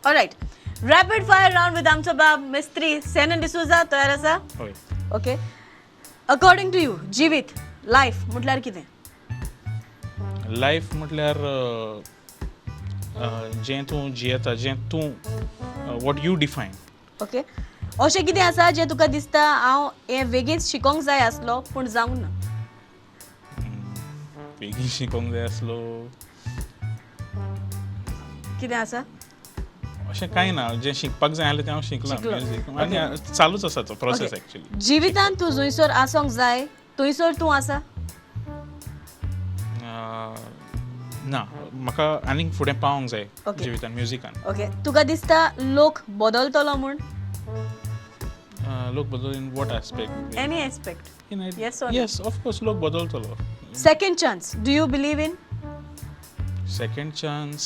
Alright, rapid fire round with आमचो बाब मिस्त्री सेनन डिसोजा. तयार आसा? हय. ओके, अकॉर्डिंग टू you, जिवीत, लायफ म्हटल्यार कितें? लायफ म्हटल्यार जें तूं जियेता, जें तूं, what you define. Okay, अशें कितें आसा जें तुका दिसता हांव हें बेगीन शिकोंक जाय आसलो पूण जावंक ना? बेगीन शिकोंक जाय आसलो. कितें आसा? अशें कांय ना. जें शिकपाक जाय आसलें तें हांव शिकलां. शिकलो. म्युजीक आनी चालूच आसा तो प्रोसेस एक्चुली. जिवितांत तूं जंयसर आसोंक जाय थंयसर तूं आसा? ना, म्हाका आनीक फुडें पावोंक जाय जिवितान, म्युजिकान. ओके, तुका दिसता लोक बदलतलो म्हूण? लोक बदल in what aspect? Any aspect. Yes or no? Yes, of course लोक बदलतलो. Second chance, do you believe in? Second chance,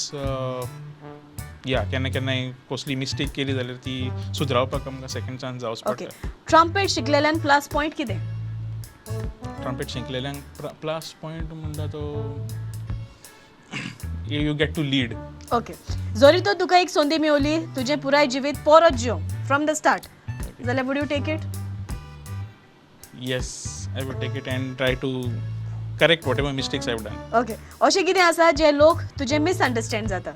या, केन्ना केन्नाय कसली मिस्टेक केली जाल्यार ती सुदरावपाक आमकां सेकंड चान्स जावच पडटा. ट्रम्पेट शिकलेल्यान प्लस पॉयंट कितें? ट्रम्पेट शिकलेल्यांक प्लस पॉयंट म्हणटा तो you get to lead. Okay, जरी तर तुका एक संदी मेवली तुजें पुराय जिवीत परत जियोंक फ्रॉम the start जाल्यार would you take it? Yes, I would take it and try to correct whatever mistakes I have done. Okay, अशें कितें आसा जे लोक तुजें मिसअंडरस्टँड जाता?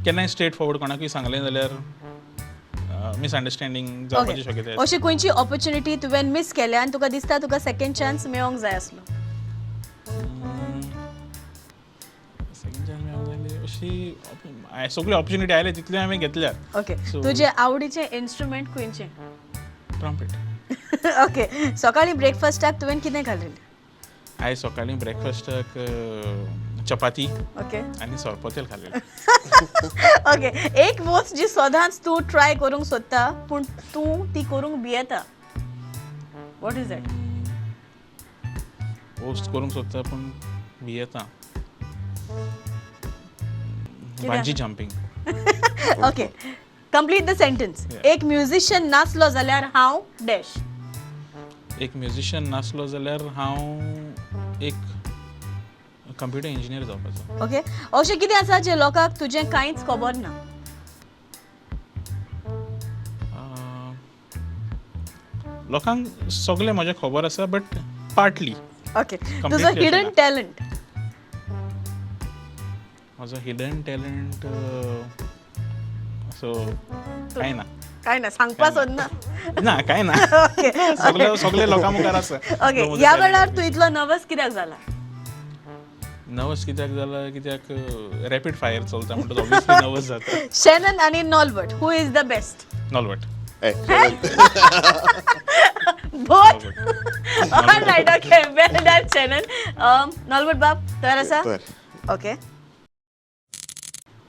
केन्नाय स्ट्रेट फॉरवर्ड कोणाकूय सांगलें जाल्यार मिसअंडरस्टँडींग जावपाची शक्यताय आसा. अशी खंयची ऑपॉर्च्युनिटी तुवें मिस केल्या आनी तुका दिसता तुका सेकंड चान्स मेळोंक जाय आसलो? सेकंड चान्स मेळोंक जाय आसली अशी सगळी ऑपॉर्च्युनिटी आयले तितल्यो हांवें घेतल्यात. ओके, तुजें आवडीचें इन्स्ट्रुमेंट खंयचें? ट्रम्पेट. ओके, सकाळीं ब्रेकफास्टाक तुवें कितें खालें? आयज सकाळीं ब्रेकफास्टाक चपाती आनी सोरपोतेल खालें. ओके, एक वस्त जी सदांच तूं ट्राय करूंक सोदता पूण तूं ती करूंक भियेता, what is that? Post करूंक सोदता पूण भियेता, Bungee jumping. Okay, complete the sentence. Yeah. एक म्युझिशियन नासलो जाल्यार हांव डॅश. एक म्युझिशियन नासलो जाल्यार हांव एक कंप्युटर इंजिनियर जावपाचो. ओके, अशें कितें आसा जें लोकांक तुजें कांयच खबर ना? लोकांक सगळें म्हजें खबर आसा, बट पार्टली. ओके, तुजो Completely hidden अशें ना. टॅलंट? म्हजो हिडन टॅलंट असो कांय ना. कांय ना, सांगपा सोदना? ना, कांय ना. सगळे सगळे लोकां मुखार आसा. ओके, म्हजो ह्या talent. वेळार तूं इतलो नर्वस कित्याक जाला? नर्वस कित्याक जाला? कित्याक रॅपीड फायर चलता म्हणटच ऑब्वियसली नर्वस जाता. शेनन आनी नॉलबर्ट, who is the best? नॉलवट. Hey, Both. All right, okay. Well done, Shannon. Nolbert बाब, तयार आसा? तयार. Okay.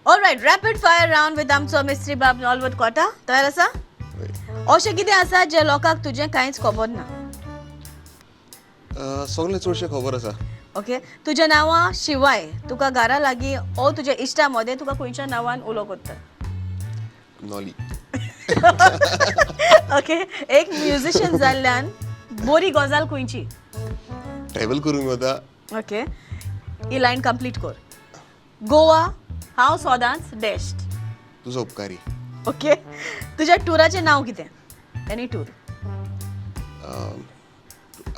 All right, rapid fire round with आमचो मिस्त्री बाब नॉलबर्ट कोटा. तयार आसा? हय. अशें कितें आसा जें लोकांक तुजें कांयच खबर ना? सगळें चडशें खबर आसा. ओके, तुज्या नांवा शिवाय तुका घरा लागीं ओ तुज्या इश्टा मदें तुका खंयच्या नांवान उलो करता? नॉली. ओके, एक म्युझिशियन जाल्ल्यान बरी गजाल खंयची? ट्रॅवल करूंक वता. ओके, ही लायन कंप्लीट कर. गोवा हांव सदांच डॅश. तुजो उपकारी. ओके, तुज्या टुराचें नांव कितें, एनी टूर?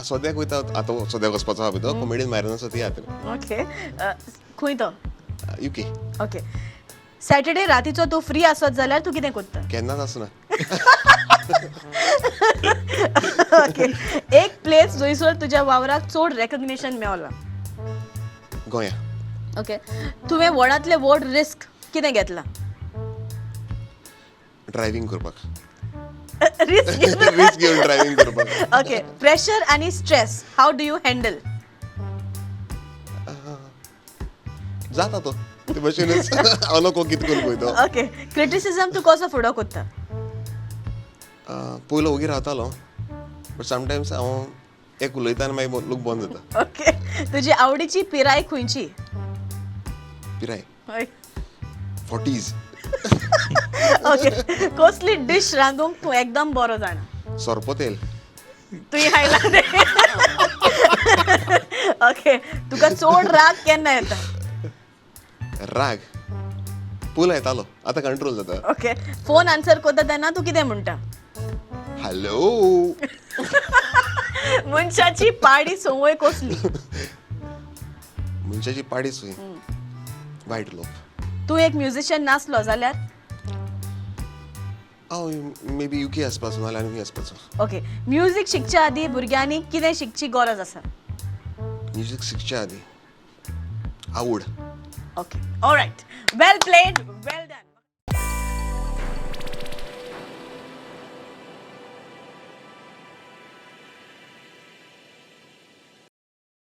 सद्याक वयता, आतां सद्याक वचपाचो आहा पळय तो कॉमेडियन मायरन आसा तियात्र. ओके, खंय तो? युके. ओके, सॅटर्डे रातीचो तूं फ्री आसत जाल्यार तूं कितें करता? केन्नाच आसना. ओके, एक प्लेस जंयसर तुज्या वावराक चड रेकग्निशन मेवलां? गोंया. ओके, तुवें व्हडांतलें व्हड रिस्क कितें घेतलां? ड्रायव्हींग करपाक. रिस्क. रिस्क घेवन ड्रायव्हींग करपाक. ओके, प्रेशर आनी stress how do you handle? जाता तो ते भशेनच, हांव नको कितें करूंक वयतो. ओके, क्रिटिसिजम तूं कसो फुडो करता? पयलो ओगी रावतालो, बट समटायम्स हांव एक उलयता आनी मागीर लोक बंद जाता. ओके, तुजी आवडीची पिराय खंयची? पिराय? हय. 40s. Okay, कसली डीश रांदूंक तूं एकदम बरो जाणा? सोरपोतेल. तुवें खायला तें? ओके, तुका चड राग केन्ना येता? राग? पूल येतालो, आतां कंट्रोल जाता. ओके, फोन आन्सर करता तेन्ना तूं कितें म्हणटा? हॅलो. मनशाची पाडी संवय कसली? मनशाची पाडी सुय, वायट लोक. तूं एक म्युझिशियन नासलो जाल्यार? हांव मे बी युके आसपाचो, नाल्यार आनी खंय आसपाचो. ओके, म्युझीक शिकच्या आदीं भुरग्यांनी कितें शिकची गरज आसा? म्युजीक शिकच्या आदीं आवड. Okay, alright, well played, well done.